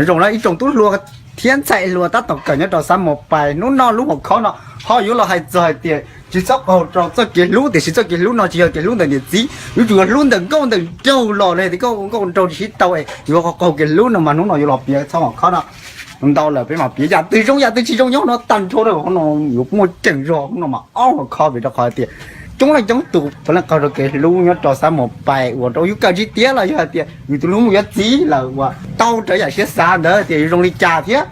Zoo no ib tsoom tub hluas thiab ntxhais hluas tab tom kawm nyob rau xab mos pais, hnub no lub hauv khob no ho yuav los hais txog hais tias tsis txhob qaug rau txoj kev hlub, tiam sis txoj kev hlub no tsis yog kev hlub ntawm niam txiv, yuav tsum yog hlub ntawm nkauj ntawm nraug los li tias koj ua nkauj nraug tsis sib tau es yuav qaug kev hlub no mas hnub no yuav los piav txog hauv khob no ntau lawm, peb mam piav yam twg zoo yam twg tsis zoo nyob no tag nrho na, no yuav muaj ceem zog no mas ob hauv khob vim rau qhov tias coob leej coob tus puav leej qaug rau kev hlub nyob rau xab mos pais uas rau yus kawm tsis tiav los yog hais tias yus tus hlub mus yuav txiv lawm uas tau rawv yam siab xav ntawd tias yuav zoo li cas thiab.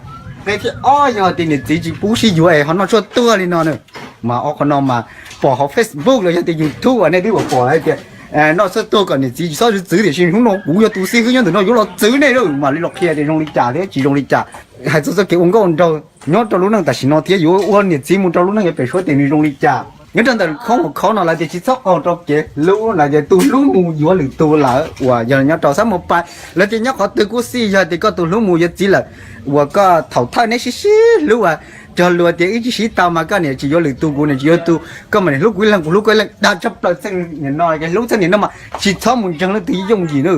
Qhov thib ob yog hais tias niam txiv tsis pub sib yuav es ho noj tshuaj tuag li no na. Mas ob qhov no mas pom hauv Facebook los yog tias YouTube uas nej twb pom hais tias noj tshuaj tuag kom niam txiv tsis txhob txwv txwv, tiam sis hnub no kuv yog tus xib hwb nyob ntawm no yuav los txwv nej lawm, mam li los qhia tias zoo li cas thiab tsis zoo li cas. Hais txog txoj kev ua nkauj nraug nyob rau lub neej tam sim no thiab yuav ua niam txiv mus rau lub neej yuav pem suab tias nws zoo li cas. Nyob rau ntawm khob hauv khob no lawv tias tsis txhob qaug rau kev hlub, lawv tias tus hlub mus yuav lwm tus lawm uas yog nyob rau xab mos pais, lawv tias nyob qhov twg kuj xij, yog tias koj tus hlub mus yuav txiv lawm uas koj thaum thawj neb sib sib hlub uas cog lus tias wb tsis sib tau mas koj niam tsis yuav lwm tus, kuv niam tsis yuav tus, koj mas niam hlub kuv ib leeg kuv hlub koj ib leeg, dag tshaj plaws txheej niam no, kev hlub txheej niam no mas tsis txhob mus ntseeg leej twg yooj yim na.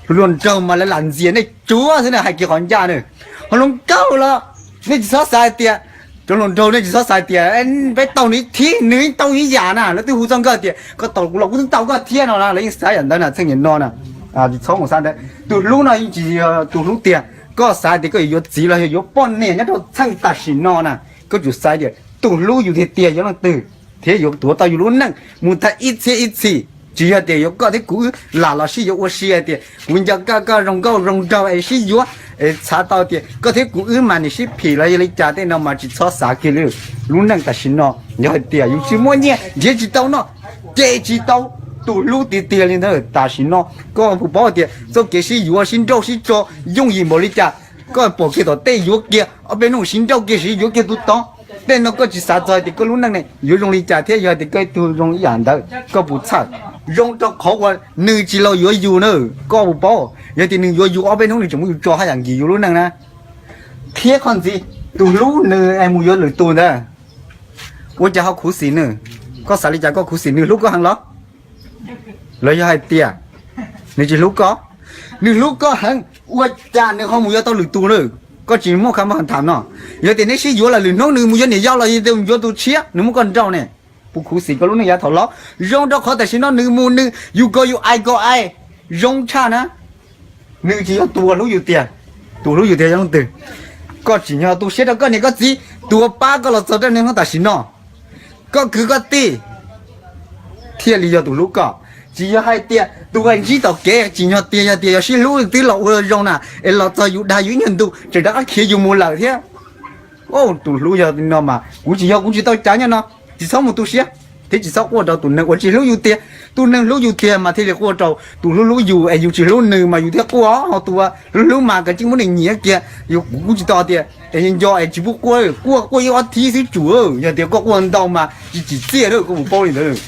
Hluas nraug mas lawv lam ntxias nej tsuav xwb na, hais kiag qhov ncaj na. Ho hluas nkauj los nej tsis txhob xav hais tias, cov hluas nraug nej tsis txhob xav hais tias peb tau nws ib thib nws tau ib yam na, lawv twb hu txog nkawd tias koj tau kuv los kuv twb tau koj thiab no na, lawv yeej xav yam ntawd na, txheej niam no na. Tsis txhob mus xav ntawd, tus hlub no yeej tsis yog tus hlub tiag. Koj xav tias koj yuav yuav txiv los yog yuav poj niam nyob rau txheej tam sim no na, koj tsum xav tias tus hlub yus tiag tiag yog leej twg thiab yuav tuav tau yus lub neej mus tag ib txhiab ib txhis. Tsis yog tias yuav koj thiab kuv wb lam los sib yuav ua si hais tias kuv nco koj, koj zoo nkauj zoo nraug es sib yuav, es xav tau tias koj thiab kuv wb mas nim sib phim los yog li cas tej no mas tsis txhob xav kiag li. Lub neej tam sim no yog hais tias yus tsis muaj nyiaj nrhiav tsis tau noj, ces tsis tau tus hlub tiag tiag li ntawd. Tam sim no koj puas paub tias txoj kev sib yuav sib nrauj sib tso yooj yim npaum li cas? Koj pom kiag tom tej yuav kiag ob peb hnub sib nrauj kiag sib yuav kiag tus tod. Tej no koj tsis xav txog tias koj lub neej ne yuav zoo li cas thiab yog tias koj ib tug zoo ib yam ntawd koj puas txhawj? Zoo rau qhov uas nws tsis los yuav yus na, koj puas paub? Yog tias nws yuav yus ob peb hnub nws tseem muab yus tso haj yam nkis yus lub neej na. Thiab qhov ntxiv, tus hlub nws es mus yuav lwm tus ntawd, ua cas ho khuv xim nws? Koj xav li cas koj khuv xim nws hlub koj heev los? Los yog hais tias nws tsis hlub koj? Nws hlub koj heev ua cas nws ho mus yuav tau lwm tus na? Koj tsis muaj kham tham no. Yog tias neb sib yuav lawm lwm hnub nws mus yuav niam yau los yog mus yuav tus tshiab nws muab koj nrauj ne, puas khuv xim koj lub neej yav thaum los? Zoo rau qhov tam sim no nws mus nws yus ko yus ai ko ai zoo tshaj na. Nws tsis yog tus uas hlub yus tiag. Tus hlub yus tiag yog leej twg? Koj tsim nyog tu siab rau koj niam koj txiv tus uas pab koj los txog rau niaj hnub tam sim no. Koj kwv koj tij thiaj li yog tus hlub koj. Tsis yog hais tias tus uas ntsib tom kev, tsim nyog tias yog tias yog sib hlub twb los ua zoo na, es los txog yus dag yus ib nyuag ntu tseem rov qab khiav yus mus lawm thiab. Tus hlub yog li no mas kuv tsis yog kuv tsis tau cav nyob no. Tsis txhob mus tu siab thiab tsis txhob quaj rau tus neeg uas tsis hlub yus tiag. Tus neeg hlub yus tiag mas thiaj li quaj rau, tus hlub hlub yus es yus tsis hlub nws mas yus thiaj quaj. Ho tus hlub hlub mas kav tsij muab nws nyiav kiag. Yus kuv kuj tsis tau tias es nco es tsis pub quaj, quaj quaj ib ob thib xwb tsum. Yog tias koj quaj ntau mas tsis tsim txiaj na, koj puas paub li ntawd?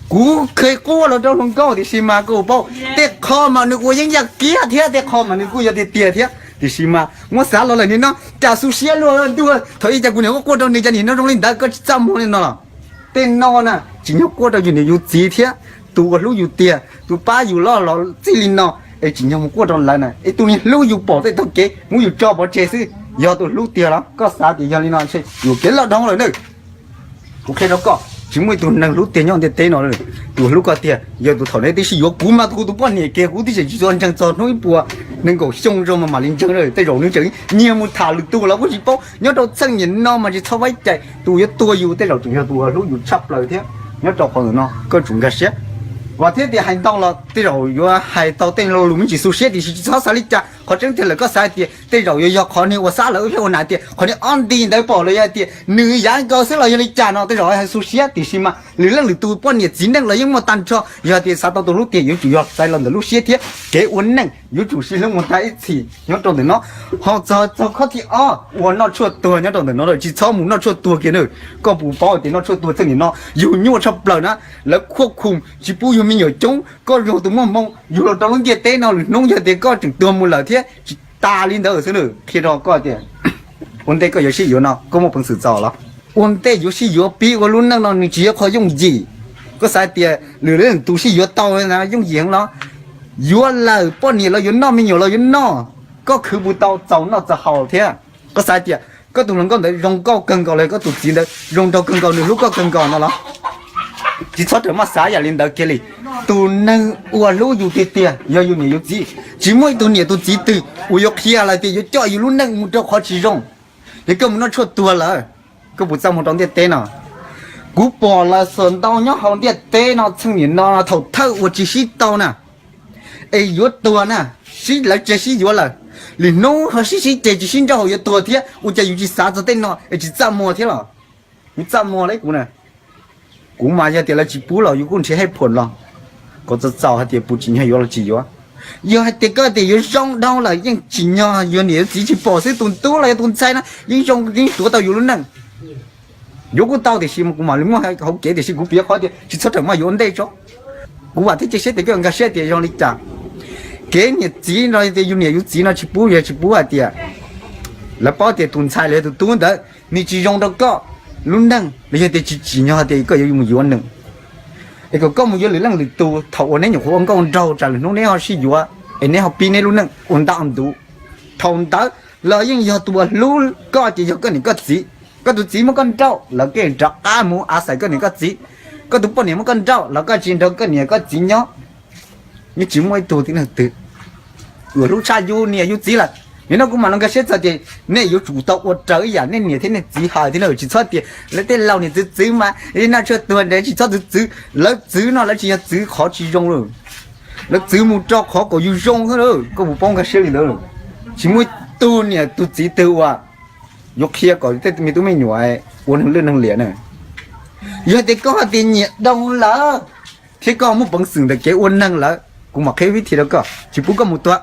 Kuv kheev quaj los rau hluas nkauj tiam sis mas koj puas paub, tej qho mas nws ua yeeb yaj kiag thiab tej qho mas nws kuj yog tiag tiag thiab, tiam sis mas muab xav los lawm nim no cas xu siab luaj ntuj. Thaum ub cas kuv niam quaj quaj rau nws cas nim no zoo li ntawd, koj tsis txaj muag li no los? Tej no na tsim nyog quaj rau yus niam yus txiv thiab tus uas hlub yus tiag, tus pab yus loj los txij li no, es tsim nyog mus quaj rau lawv na. Es tus niag hlub yus pom tej tog kev muab yus tso pov tseg xwb, yog tus hlub tiag los? Koj xav tias yog li no ntshe yus kev loj dhau lawm na. Kuv qhia rau koj, tsis muaj ib tug neeg hlub tiag nyob ntiaj teb no. Tus hlub koj tiag yog tus thaum neb twb sib yuav. Kuv mas kuv tus poj niam kiag kuv twb tseem tsis tau ntseeg txog hnub ib puas nees nkaum xyoo zoo mas mam li ntseeg. Tej zaum nws tseem nyiag mus tham lwm tus los kuj tsis paub. Nyob rau txheej niam no mas tsis txhob faib cai, tus yuav tuag yus tej zaum tseem yog tus uas hlub yus tshaj plaws thiab. Nyob rau qhov ntawm no koj tsum nkag siab. Vas thiab tias hais ntau los tej zaum yuav hais tau tej lo lus me ntsis xu siab, tiam sis tsis txhob xav li cas. Qhov tseeb tiag lawm koj xav hais tias tej zaum yuav yog qhov niag ua xab lawm wb pheej ua hnav tias qhov niag ob nti ntawd pom los yog hais tias nws yav nkaus xwb los yog li cas no tej zaum hais xu siab, tiam sis mas lwm leej lwm tus poj niam txiv neej los yeej muaj tag nrho. Yog tias xav tau tus hlub tiag yuav tsum yog xaiv los ntawm lub siab thiab kev ua neej yuav tsum sib hlub mus tag ib txhis nyob rau ntawm no. Ho txog txog khob thib ob uas noj tshuaj tuag nyob rau ntawm no lawm, tsis txhob mus noj tshuaj tuag kiag na. Koj puas paub tias noj tshuaj tuag txheej niam no yus nyuaj tshaj plaws na, lawv khuaj khum tsis pub yus me nyuam coob, koj yog tus muaj hmoo yug los rau lub ntiaj teb no lwm hnub yog tias koj tseem tuag mus lawm thiab tsis tas li ntawd xwb na. Qhia rau koj tias ua ntej koj yuav sib yuav no koj muaj peev xwm txaus los? Ua ntej yuav sib yuav pib ua lub neej no nws tsis yog qhov yooj yim. Koj xav tias lwm leej tus sib yuav tau yooj yim heev los? Yuav lawm poj niam los yuav noj, me nyuam los yuav noj, koj khwv puas tau txaus noj txaus haus thiab? Koj xav tias koj tus hluas nkauj ntawd zoo nkauj kawg nkaus los koj tus txiv ntawd zoo nraug kawg nkaus nws hlub koj kawg nkaus no los? Tsis txhob rawm maj xav yam li ntawd kiag li. Tus neeg uas hlub yus tiag tiag yog yus niam yus txiv. Tsis muaj ib tug niam tus txiv twg uas yuav qhia lawm tias yuav coj yus lub neej mus rau qhov tsis zoo. Ces koj mus noj tshuaj tuag lawm, koj puas txaj muag rau ntiaj teb no? Kuv pom lawv xuas ntau nyob hauv ntiaj teb no txheej niam no thaum thawj uas tsis sib tau na, es yuav tuag na, sib lawv tseg sib yuav lawm, lwm hnub ho sib sib tseg tsis sib nrauj hauv yuav tuag thiab, ua cas yus tsis xav txog tej no es tsis txaj muag thiab los? Yus txaj muag li kuv na. Kuv mas yog tias lawv tsis pub los yus kuj nrhiav hej phuam los kom txaus txaus hais tias puas tsim nyog yuav los tsis yuav. Yog hais tias koj tias yuav zoo dhau lawm yeej tsim nyog yuav niam yuav txiv tsis pom xwb, tus tub los yog tus ntxhais no yeej zoo yeej tuav tau yus lub neej. Yuav kuj tau tiam sis kuv mam li muaj hauv kev tiam sis kuv piav qhov tias tsis txhob rawm maj yuav ua ntej tso. Kuv vam thiab cia siab tias koj nkag siab tias zoo li cas. Kev niam txiv no tias yus niam yus txiv no tsis pub yog tsis pub hais tias lawv paub tias tus ntxhais los yog tus tub ntawd nws tsis zoo rau koj lub neej los yog tias tsis tsim nyog tias koj yuav mus yuav nws, es kom koj mus yuav lwm leej lwm tus thaum uas neb nyuam qhuav ua nkauj nraug tsam lwm hnub neb ho sib yuav es neb ho pib neb lub neej ua ntaj ua ntuv. Thaum ntawd los yeej yog tus uas hlub koj ces yog koj niam koj txiv. Koj tus txiv muab koj nrauj los koj rov qab mus av xais koj niam koj txiv. Koj tus poj niam muab koj nrauj los koj tsis nrog koj niam koj txiv nyob. Yeej tsis muaj ib tug tib neeg twg uas hlub tshaj yus niam yus txiv lawm. Nim no kuv mam los nkag siab txog tias nej yuav tsum tau ua raws ib yam nej niam thiab nej txiv hais thiab na, tsis txhob tias lawv tej laus niam txiv txwv mas noj tshuaj tuag nrad tsis txhob txwv txwv. Lawv txwv no lawv tsis yog txwv qhov tsis zoo lawm, lawv txwv mus rau qhov kom yus zoo xwb lawm. Koj puas paub nkag siab li ntawd? Tsis muaj ib tug niam tus txiv twg uas yuav qhia kom tej me tub me nyuam ua neeg lwj neeg liam na. Yog tias koj hais tias nyiam dhau lawm thiab koj muaj peev xwm ntawm kev ua neeg lawm, kuv mam qhia vib thi rau koj, tsis pub koj mus tuag.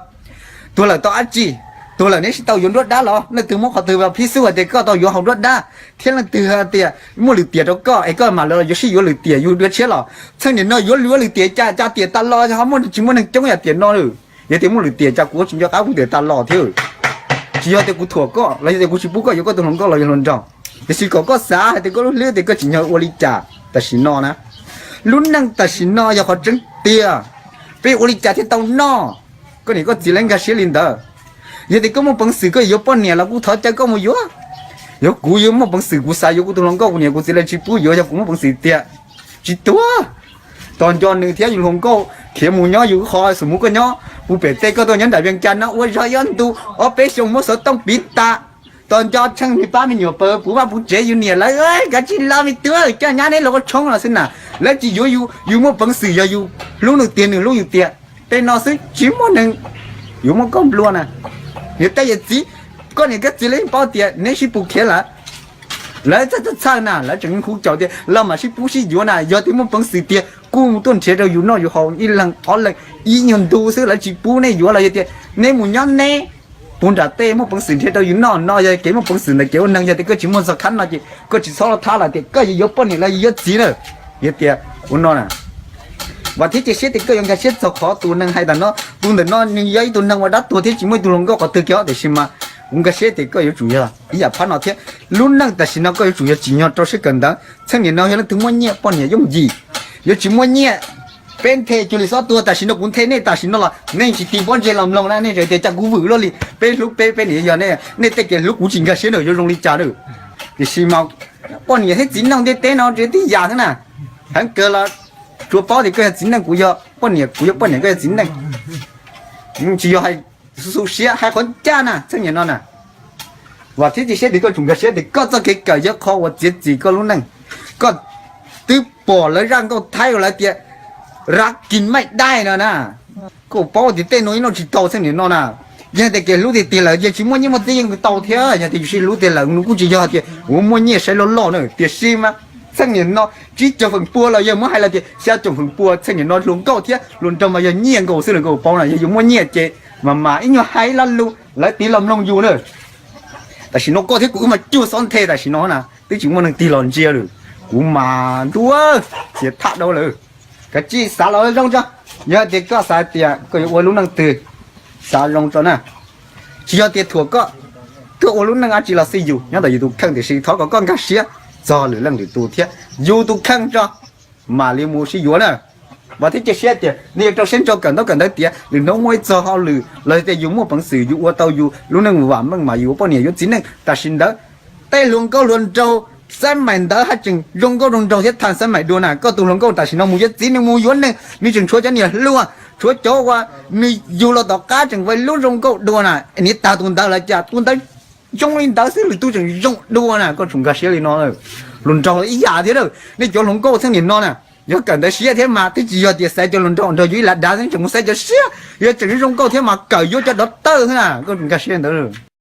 Tuag lawm tau dab tsi? Tuag lawm neb sib tau yuav nruab dab los? Leej twg muab qhov twg phib xub hais tias koj tau yuav hauv nruab dab? Thiab leej twg hais tias muaj lwm tiam rau koj es koj mam li yuav sib yuav lwm tiam yus dua tshiab los? Txheej niam no yuav lwm tiam cas cas tiam tas los ho muaj tsis muaj neeg coob yam tiam no lawm. Yog tias muaj lwm tiam cas kuv tsis nco qab kuv tiam tas los thiab. Tsis yog tias kuv thuam koj los yog tias kuv tsis pub koj yuav koj tus hluas nkauj los yog hluas nraug, tiam sis kom koj xav hais tias koj lub hlwb tias koj tsim nyog ua li cas tam sim no na. Lub neej tam sim no yog qhov tseeb tiag, peb ua li cas thiaj tau noj? Koj niam koj txiv lawv nkag siab li ntawd. Yog tias koj muaj peev xwm koj yuav poj niam los kuv thov caw koj mus yuav. Yog kuv yuav muaj peev xwm kuv xav yuav kuv tus hluas nkauj kuv niam kuv txiv lawv tsis pub yuav, yog kuv muaj peev xwm tiag, tsis tuag, tos nco nws thiab yus hluas nkauj khiav mus nyob yus qhov xus mus koj nyob puag pem tej, koj tuaj nyob nram Vias Cas no ua zog ib ob ntu, ob peb xyoo muab xov tooj piv tas. Tos nco tsheej me pab me nyuam pawg puv vaj puv tsev yus niam lawv kav tsij los me tub coj nyab neb los ua tshoob los xwb na. Lawv tsis yuav yus, yus muaj peev xwm yog yus hlub nws tiag nws hlub yus tiag. Tej no xwb tsis muaj neeg yuav muab koj nplua na. Yog tej yawm txiv, koj niam koj txiv lawv yeej paub tias neb sib pus khiav lawm. Lawv txhawj txhawj na, lawv tseem hu caum tias los mam sib pub sib yuav na, yog tias muaj peev xwm tiag kuj mus tuaj nrhiav rau yus noj yus haus ib leeg ob leeg ib nyuag ntu xwb, lawv tsis pub neb yuav los yog tias neb mus nyob neb puag nram tej muaj peev xwm nrhiav rau yus noj no yog kev muaj peev xwm ntawm kev ua neeg, yog tias koj tsis muaj zog khab no ces koj tsis txhob los thab lawm tias koj yuav yuav poj niam los yuav txiv na. Yog tias ua no na, vam thiab cia siab tias koj yuav nkag siab txog qhov tus neeg hais ntawm no, tus ntawm no nws yog ib tug neeg uas dab tuag thiab tsis muaj ib tug hluas nkauj qhov twg kiag, tiam sis mas kuv nkag siab tias koj yuav tsum yog ib yam phab no thiab. Lub neej tam sim no koj yuav tsum yog tsim nyog rau siab kawm ntawv. Txheej niam no yog leej twg muaj nyiaj poj niam yooj yim, yuav tsis muaj nyiaj peb nthe cuag li xob tuag tam sim no kuv nthe nej tam sim no los nej tsis tig pob ntseg los mloog na, nej tseem tias cas kuv vwm luaj li. Peb hlub peb, peb niam yog nej, nej tej kev hlub kuv tsis nkag siab na yuav zoo li cas na. Tiam sis mas poj niam thiab txiv neej ntiaj teb no tsis tib yam xwb na. Heev kawg los tsuas paub tias koj yog txiv neej, kuv yog poj niam, kuv yog poj niam, koj yog txiv neej. Tsis yog hais xu siab, hais qhov ncaj na, txheej niam no na. Vam thiab cia siab tias koj tsum nkag siab tias koj txoj kev kawm yog qhov uas txiav txim koj lub neej. Koj twb pom lawv zaj nkauj Thaib uas lawv tias rab kis maij daij no na. Koj paub tias tej no yeej noj tsis tau txheej niam no na. Yog tias kev hlub tiag tiag lawm yeej tsis muaj nyiaj muaj txiaj yeej tau thiab, yog tias yus sib hlub tiag lawm nws kuj tsis yog tias uas muaj nyiaj saib loj loj na. Tiam sis mas txheej niam no tsib caug feem pua los yog muab hais lawm tias xya caum feem pua txheej niam no hluas nkauj thiab hluas nraug mas yog nyiaj nkaus xwb los koj paub na. Yog yus muaj nyiaj ces mas mas ib nyuag hais lo lus lawv tig los mloog yus na. Tam sim no koj thiab kuv wb mas cuag xob nthe tam sim no na, twb tsis muaj neeg tig los ntsia lawm. Kuv mas ntuj, xiav thaj dau lawm. Kav tsij xav los zoo tso. Yog tias koj xav tias koj yuav ua lub neej twg, xav zoo tso na. Tsis yog tias thuam koj, koj ua lub neej dab tsi los xij yus nyob ntawm yus tus kheej, tiam sis thov kom koj nkag siab txog lwm leej lwm tus thiab yus tus kheej tso mam li mus sib yuav na. Vam thiab cia siab tias nej yuav rau siab ntso kawm ntaub kawm ntawv tiav, lwm hnub muaj ib txog hauj lwm los tias yus muaj peev xwm yus ua tau yus lub neej vam meej mas yus ua poj niam yuav txiv neej. Tam sim ntawd tej hluas nkauj hluas nraug xab maim ntawd haj tseem zoo nkauj zoo nraug thiab thaj xab maim dua na. Koj tus hluas nkauj tam sim no mus yuav txiv neej mus yuav neeg, nws tseem tshuav cov niam hluas, tshuav cov uas nws yug los tom qab tseem ua lub zoo nkauj dua na. Niam tag tus ntawd lawm cas tus ntawd zoo li ntawd xwb, lwm tus tseem zoo dua na. Koj tsum nkag siab li no. Hluas nraug ib yam thiab, nej cov hluas nkauj txheej niam no na, yog kawm ntawv siab thiab mas twb tsis yog tias xaiv cov hluas nraug nrog yus ib lam dav xwb, tseem mus xaiv cov siab, yog tseem zoo nkauj thiab mas kawm yuav cov dov tawj xwb na. Koj tsum nkag siab ntawd.